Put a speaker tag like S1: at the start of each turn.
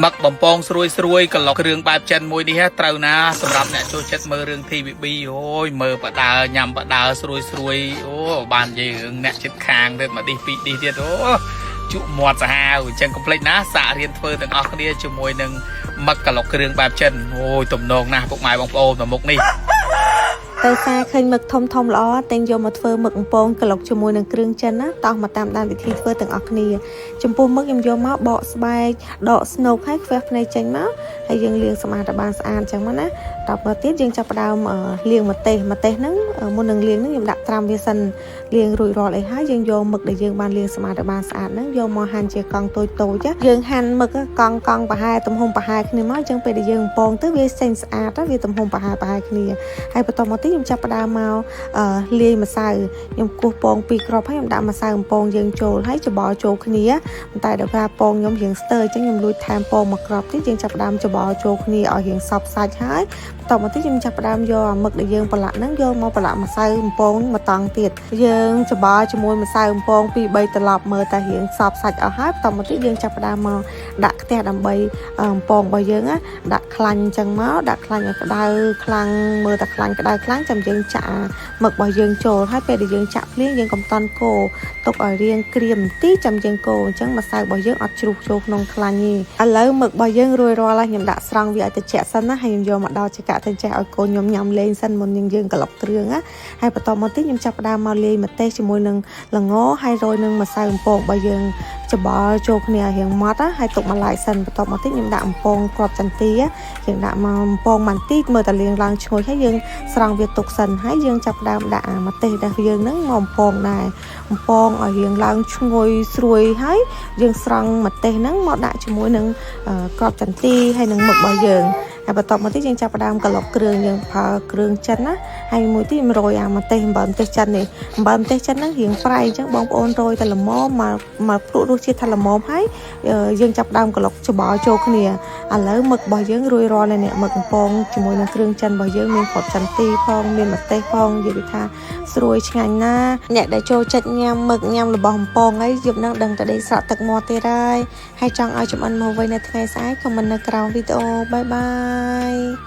S1: មឹកបំពងស្រួយស្រួយក្លុកគ្រឿងបែបចិនមួយនេះត្រូវណាសម្រាប់អ្នកចូលចិត្តមើលរឿង TVB អូយមើលបដើញ៉ាំបដើស្រួយស្រួយអូបាននិយាយរឿងអ្នកចិត្តខាងទៀតមកឌីសពីរឌីសទៀតអូជក់មាត់សាហាវអញ្ចឹងកុំភ្លេចណាសាករៀនធ្វើទាំងអស់គ្នាជាមួយនឹងមឹកក្លុកគ្រឿងបែបចិនអូយទំនងណាស់ពុកម៉ែបងប្អូនទៅមុខនេះ
S2: ទៅសារឃើញមឹកធំធំល្អតែងយកមកធ្វើមឹកបំពងក្លុកជាមួយនឹងគ្រឿងចិនណាតោះមកតាមដានវិធីធ្វើទាំងអស់គ្នាចំពោះមឹកខ្ញុំយកមកបកស្បែកដកស្នូកហើយខ្វះភ្នែកចេញមកហើយយើងលាងសម្អាតឲ្យបានស្អាតអញ្ចឹងមកណាតបមកទៀតយើងចាប់ផ្ដើមលាងម្ទេសម្ទេសហ្នឹងមុននឹងលាងហ្នឹងខ្ញុំដាក់ត្រាំវាសិនលាងរួចរាល់អីហើយយើងយកមឹកដែលយើងបានលាងសម្អាតឲ្យបានស្អាតហ្នឹងយកមកហាន់ជាកង់តូចតូចយើងហាន់មឹកកង់កង់ប្រហែលទំហំប្រហែលគ្នាមកអញ្ចឹងពេលដែលយើងបំពងទៅវាចេញស្អាតវាទំហំប្រហែលប្រហែលគ្នាហើយបន្តមកទៀតខ្ញុំចាប់ផ្ដើមមកលាយម្សៅខ្ញុំគោះពងពីរគ្រាប់ហើយខ្ញុំដាក់ម្សៅបំពងយើងចូលហើយច្របល់ចូលគ្នាប៉ុន្តែដល់ថាពងខ្ញុំរៀងស្ទើអញ្ចឹងខ្ញុំលួចថែមពងមួយគ្រាប់ទៀតយើងចាប់ផ្ដើមច្របល់ចូលគ្នាឲ្យរៀងសព្វសាច់ហើយបន្តមកទៀតខ្ញុំចាប់ផ្ដើមយកអាមឹកដែលយើងប្រឡាក់ហ្នឹងយកមកប្រឡាក់ម្សៅបំពងមួយតង់ទៀតយើងច្របល់ជាមួយម្សៅបំពងពីរ3ត្រឡប់មើលតែរៀងសព្វសាច់អស់ហើយបន្តមកទៀតយើងចាប់ផ្ដើមមកដាក់ខ្ទះដើម្បីបំពងរបស់យើងណាដាក់ខ្លាញ់អញ្ចឹងមកដាក់ខ្លាញ់ឲ្យក្តៅខ្លាំងមើលតែខ្លាញ់ក្តៅខ្លាំងចាំយើងចាក់មឹករបស់យើងចូលហើយពេលដែលយើងចាក់ភ្លៀងយើងកុំតន់កូរទុកឲ្យរៀងក្រៀមបន្តិចចាំយើងកូរអញ្ចឹងម្សៅរបស់យើងអត់ជ្រុះចូលក្នុងខ្លាញ់ទេឥឡូវមឹករបស់យើងរួចរាល់ហើយខ្ញុំដាក់ស្រង់វាឲ្យត្រជាក់សិនណាហើយខ្ញុំយកមកដល់ចកាទៅចេះឲ្យកូនខ្ញុំញ៉ាំលេងសិនមុននឹងយើងក្លុកគ្រឿងណាហើយបន្តមកទៀតខ្ញុំចាប់ផ្ដើមមកលាយម្ទេសជាមួយនឹងល្ងហើយរោយនឹងម្សៅបំពងរបស់យើងច្បល់ចូលគ្នាឲ្យរៀងម៉ត់ណាហើយទុកមួយឡែកសិនបន្តមកទៀតខ្ញុំដាក់បំពងគ្រាប់ចន្ទាយើងដាក់មកបំពងបន្តិចមើលតែលាងឡើងឈ្ងុយហើយយើងស្រង់វាទុកសិនហើយយើងចាប់ផ្ដើមដាក់អាម្ទេសដែលយើងហ្នឹងមកបំពងដែរបំពងឲ្យរៀងឡើងឈ្ងុយស្រួយហើយយើងស្រង់ម្ទេសហ្នឹងមកដាក់ជាមួយនឹងគ្រាប់ចន្ទីហើយនឹងមឹករបស់យើងហើយបន្ទាប់មកទៀតយើងចាប់ផ្ដើមក្លុកគ្រឿងយើងប្រើគ្រឿងចិនណាហើយមួយទៀតខ្ញុំរោយអាម្ទេសអំបិលម្ទេសចិននេះអំបិលម្ទេសចិនហ្នឹងរៀងប្រៃអញ្ចឹងបងប្អូនរោយតែល្មមមកមកភ្លក់រសជាតិថាល្មមហើយយើងចាប់ផ្ដើមក្លុកច្បល់ចូលគ្នាឥឡូវមឹករបស់យើងរួចរាល់ហើយនេះមឹកបំពងជាមួយនឹងគ្រឿងចិនរបស់យើងមានគ្រាប់ចន្ទីផងមានម្ទេសផងនិយាយថាស្រួយឆ្ងាញ់ណាស់អ្នកដែលចូលចិត្តញ៉ាំមឹកញ៉ាំរបស់បំពងអីយប់ហ្នឹងដឹងតែដេកស្រក់ទឹកមាត់ទៀតហើយហើយចង់ឲ្យចំអិនមកវិញនៅថ្ងៃស្អែក comment នៅក្រោមវីដេអូbye bye.